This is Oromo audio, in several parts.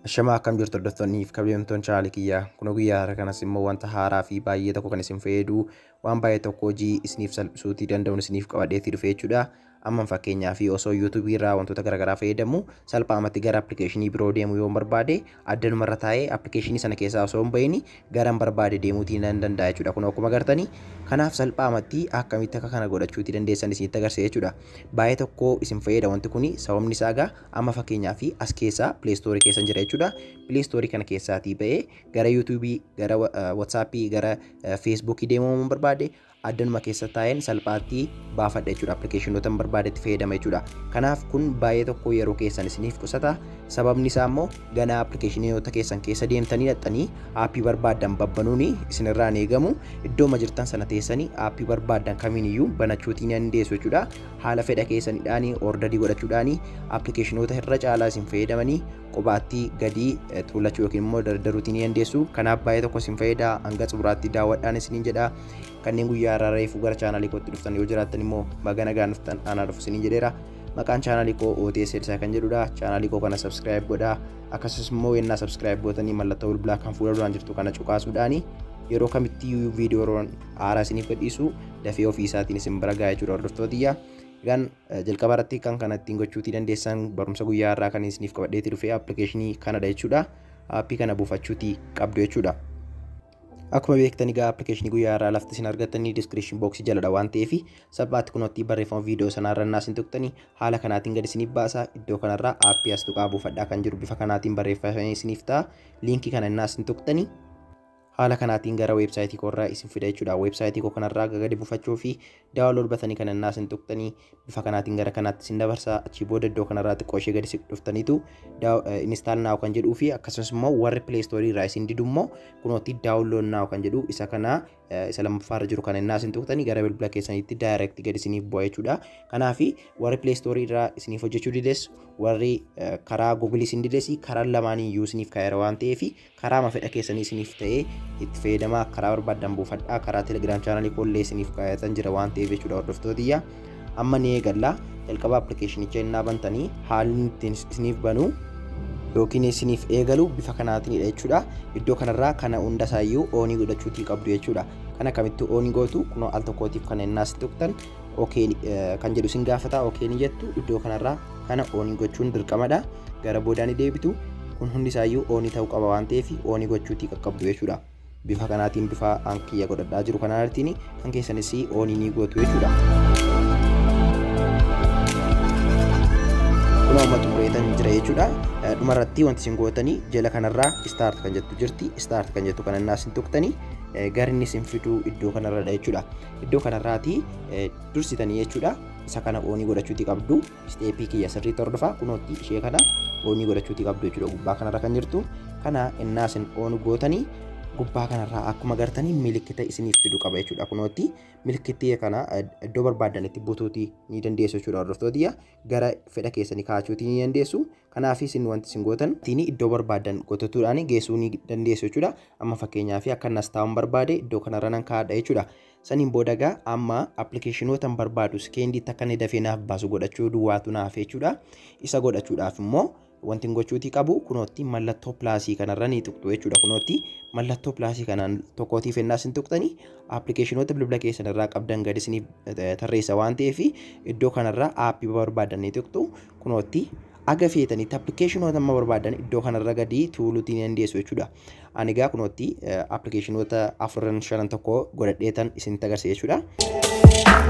Ashamaa akkam jirtu hordoftoonni fi kabajamtoonni chaanaalii kiyyaa kun guyyaa har'a kanas immoo wanta haaraa fi baay'ee tokko kan isin fayyadu waan baay'ee tokko hojii isiniif salphisuutii danda'uun isiniif qabadheetii dhufe jechuudha. Amma fakkeenyaa fi osoo yuutuubii irraa wantoota garaagaraa fayyadamu salphaamatti gara appilikeeshinii biroo deemuu yoo barbaade addanumarra taa'ee appilikeeshinii sana keessaa osoo hin bahin gara hin barbaade deemuutii nan danda'a jechuudha. Kun akkuma agartanii kanaaf salphaamatti akkamitti akka kana godhachuutii dandeessan isinitti agarsiisa jechuudha. Baay'ee tokko isin fayyada wanti kun sababni isaa egaa amma fakkeenyaa fi as keessaa pileestoorii keessa jira jechuudha. Pileestoorii kana keessaatii ba'ee gara yuutuubii, gara watsaappii, gara feesbuukii deemuu yoo barbaade addanuma keessa taa'een salphaatti baafadha jechuudha. Appilikeeshinoota hin barbaadetti fayyadama jechuudha. Kanaaf kun baay'ee tokko yeroo keessan isiniif qusata. Sababni isaa immoo ganaa appilikeeshinoota keessan keessa deemtanii dhaqxanii aappii barbaaddan babbanuun isinirraa hin eegamu. Iddooma jirtan sana teessanii aappii barbaaddan kamiiniyyuu banachuutii ni dandeessu jechuudha. Haala fedha keessaniidhaan ordarii godhachuudhaan appilikeeshinoota irra caalaa isin fayyadamanii kophaatti gadi tuulachuu yookiin immoo dardaruutii ni dandeessu. Kanaaf baay'ee tokko isin fayyada. Hanga xumuraatti daawwadhaan isiniin jedha. Kanneen guyyaa har'aa reefuu gara chaanaalii kootti dhuftan yoo jiraattan immoo baga nagaan dhuftan anaa dhufu isiniin jedheera. Maqaan chaanaalii koo OTS Elsaa kan jedhudha. Chaanaalii koo kana subscribe godhaa. Akkasumas immoo yennaa subscribe gootanii mallattoo bilbilaa kan fuula duraan jirtu kana cuqaasuudhaani yeroo kamitti viidiyoo haaraa isiniif gadhiisu dafee ofii isaatiin isin bira gahaa jechuudha hordoftootiyya. Egaan jalqaba irratti kan kana ittiin gochuutii dandeessan barumsa guyyaa har'aa kan isiniif qabadheetii dhufe appilikeeshinii kanadha jechuudha. Aappii kana buufachuutii qabdu jechuudha. Akkuma beektan egaa appilikeeshinii guyyaa har'aa lafti isin argattanii diskiripshin booksii jaladha waan ta'eef salphaatti kunootti barreeffama viidiyoo sanarra innaa isin tuqxanii haala kanaatiin gadi isiniif baasa. Iddoo kanarraa aappii as tuqaa buufadhaa kan jiru bifa kanaatiin barreeffamee isiniif ta'a. Liinkii kana innaa isin tuqxanii haala kanaatiin gara weebsaayitii koorraa isin fida jechuudha. Weebsaayitii koo kanarraa gadi buufachuu fi daawunlood batanii kana innaa isin tuqxanii bifa kanaatiin gara kanaatti isin dabarsa. Achii booda iddoo kanarraa xiqqoo ishee gadi dhuftaniitu install now kan jedhuu fi akkasumas immoo warri pileestoorii irraa isin didu immoo kunootti daawunlood now kan jedhu isa kana isa lammaffaarra jiru kana innaa isin tuqxanii gara bilbila keessaniitti daayirekti gadi isiniif bu'a jechuudha. Kanaaf warri pileestoorii irraa isiniif hojjechuu dides warri karaa Google isin dides karaa lamaanii iyyuu isiniif kaa'eera waan ta'eef karaa fedha keessanii isiniif ta'ee itti fayyadamaa karaa barbaaddan buufadhaa karaa Telegram chaanaalii koollee isiniif kaa'atan jira waan ta'eef jechuudha hordoftootiyya. Amma ni eegalla jalqaba appilikeeshinicha innaa bantanii haalli ittiin isiniif banu yookiin isiniif eegalu bifa kanaatiinidha jechuudha. Iddoo kanarraa kana hunda isaayyuu oonii godhachuutii qabdu jechuudha. Kana kamitti oonii gootu kunoo al tokkootiif kana innaa isin tuqxan okee kan jedhu isin gaafata okee ni jettu iddoo kanarraa kana oonii gochuun dirqamadha. Gara boodaa ni deebitu kun hundi isaayyuu oonii ta'uu qaba waan ta'eef oonii gochuutii qaqqabdu jechuudha. Bifa kanaatiin bifa kiyya godhadhaa jiru kanaatiin kan keessanis oonii ni gootu jechuudha. Kun amma xumureetan jira jechuudha. Dhumarratti wanti isin gootanii jala kanarraa start kan jettu jirti. Start kan jettu kana innaa isin tuqxanii gara inni isin fiduu iddoo kanarradha jechuudha. Iddoo kanarraati dursitanii jechuudha. Isa kana oonii godhachuutii qabdu. Isteepii kiyya sirriitti hordofaa kunootti ishee kana oonii godhachuutii qabdu jechuudha. Gubbaa kanarra kan jirtu kana innaa isin oonii gootanii gubbaa kanarraa akkuma agartanii milikkita isiniif fidu qaba jechuudha. Kunootti milikitti kana iddoo barbaadanitti butuutii ni dandeessu jechuudha hordoftootiyya. Gara fedha keessanii kaa'achuutii ni dandeessu. Kanaaf isin wanti isin gootan ittiin iddoo barbaadan gototuudhaan geessuu ni dandeessu jechuudha. Amma fakkeenyaaf akka nas taa'uun barbaade iddoo kanarra nan kaa'adha jechuudha. Saniin booda egaa amma appilikeeshinoota hin barbaadu sekendiitti akka inni dafee naaf baasu godhachuu duwwaatu naaf jechuudha. Isa godhachuudhaaf immoo wanti gochuutii qabu kunootti mallattoo pilaasii kanarra ni tuqxu jechuudha. Kunootti mallattoo pilaasii kanaan tokkootiif ennaa isin tuqxanii appilikeeshinoota bilbila keessan irraa qabdan gadi isiniif tarreessa waan ta'eef iddoo kanarraa aappii barbaadan ni tuqxu. Kunootti aga feetanitti appilikeeshinoota amma barbaadan iddoo kanarra gadi tuuluutii ni dandeessu jechuudha. Ani egaa kunootti appilikeeshinoota 4 5 tokko godhadheetan isinitti agarsiisa jechuudha.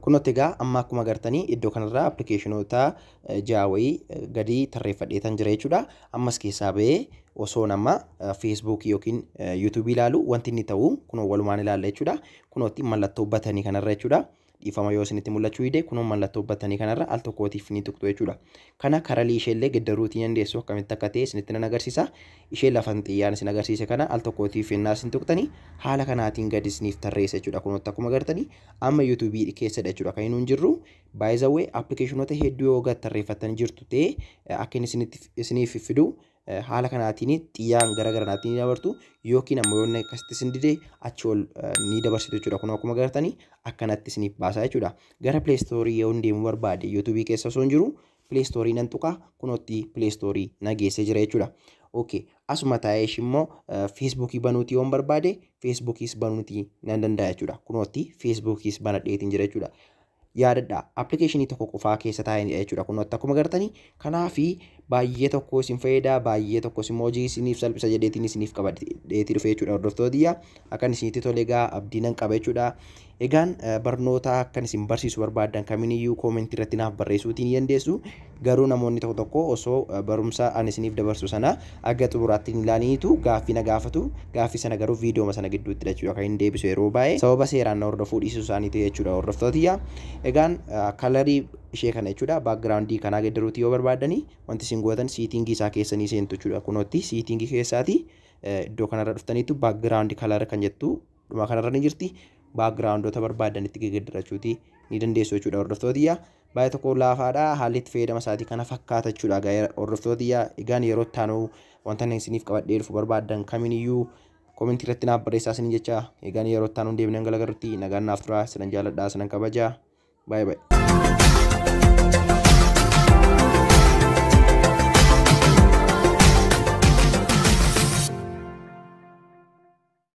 Kunooti egaa amma akkuma agartanii iddoo kanarraa appilikeeshinoota ja'a wayii gadi tarreeffadheetan jira jechuudha. Ammas keessaa ba'ee osoo nama feesbuukii yookiin yuutuubii ilaalu wanti inni ta'u kunoo walumaan ilaalla jechuudha. Kunootti mallattoo batanii kanarra jechuudha. Dhiifama yoo isinitti mul'achuu dide kunoo mallattoo batanii kanarra al tokkootiif ni tuqxu jechuudha. Kana karalii isheellee geddaruutii dandeessu akkamitti akka ta'e isinitti nan agarsiisa. Ishee lafan xiyyaan isin agarsiise kana al tokkootiif ennaa isin tuqxanii haala kanaatiin gadi isiniif tarreessa jechuudha. Kunootti akkuma agartanii amma yuutuubii keessadha jechuudha kan inni hin jirru. By the way appilikeeshinoota hedduu yoo gad tarreeffattanii jirtu ta'e akka inni isiniif fidu Haala kanaatiin xiyyaan gara garanaatti ni dabartu yookiin ammoo yoo inni akkasitti isin dide achi ol ni dabarsitu jechuudha. Kun akkuma agartanii akkanatti isiniif baasaa jechuudha. Gara Play Store yoo deemuu barbaade, YouTube keessa osoo hin jiru Play Store nan tuqa, kunootti Play Store na geessee jira jechuudha. Okay, asuma taa'ee immoo Feesbuukii banuutii yoon barbaade Feesbuukiis banuutii nan danda'a jechuudha. Kunootti Feesbuukiis banadheetiin jira jechuudha. Yaadadha, appilikeeshinii tokko qofaa keessa taa'anidha jechuudha. Kunootti akkuma agartanii kanaafi baay'ee tokko isin fayyada, baay'ee tokkos immoo hojii isiniif salphisa jedheetiin isiniif qabadheetii dhufe jechuudha. Hordoftoota, akkan isinitti tole egaa abdii nan qaba jechuudha. Egaan barnoota akkan isin barsiisu barbaaddan kamiiniyyuu koomentii irratti naaf barreessuutii ni dandeessu. Garuu namoonni tokko tokko osoo barumsa ani isiniif dabarsu sana aga xumuraatti hin ilaaliniitu gaaffii na gaafatu. Gaaffii sana garuu viidiyooma sana gidduutti jechuudha kan hin deebisu yeroo baay'ee. Sababa seeraan na hordofuu dhiisuu isaaniiti jechuudha, hordoftoota. Egaan kalarii ishee kana jechuudha, background kanaa geeddaruutii yoo barbaaddanii, wanti isin gootan setting isaa keessanii seentu jechuudha. Kunootti setting keessaati iddoo kanarra dhuftaniitu background color kan jettu dhuma kanarra ni jirti. Backgroundoota barbaadanitti geeddarachuutii ni dandeessu jechuudha, hordoftoota. Baay'ee tokko laafaadha, haalli itti fayyadama isaatii kana fakkaata jechuudha, hordoftoota. Egaan yeroo itti aanu wanta inni isiniif qabadhee dhufu barbaaddan kamiiniyyuu koomentii irratti naaf barreessaa isiniin jecha. Egaan yeroo itti aanu deemnee hanga agarrutti nagaan naaf tura. Sinan jaaladha, sinan kabaja. Baay'ee baay'ee.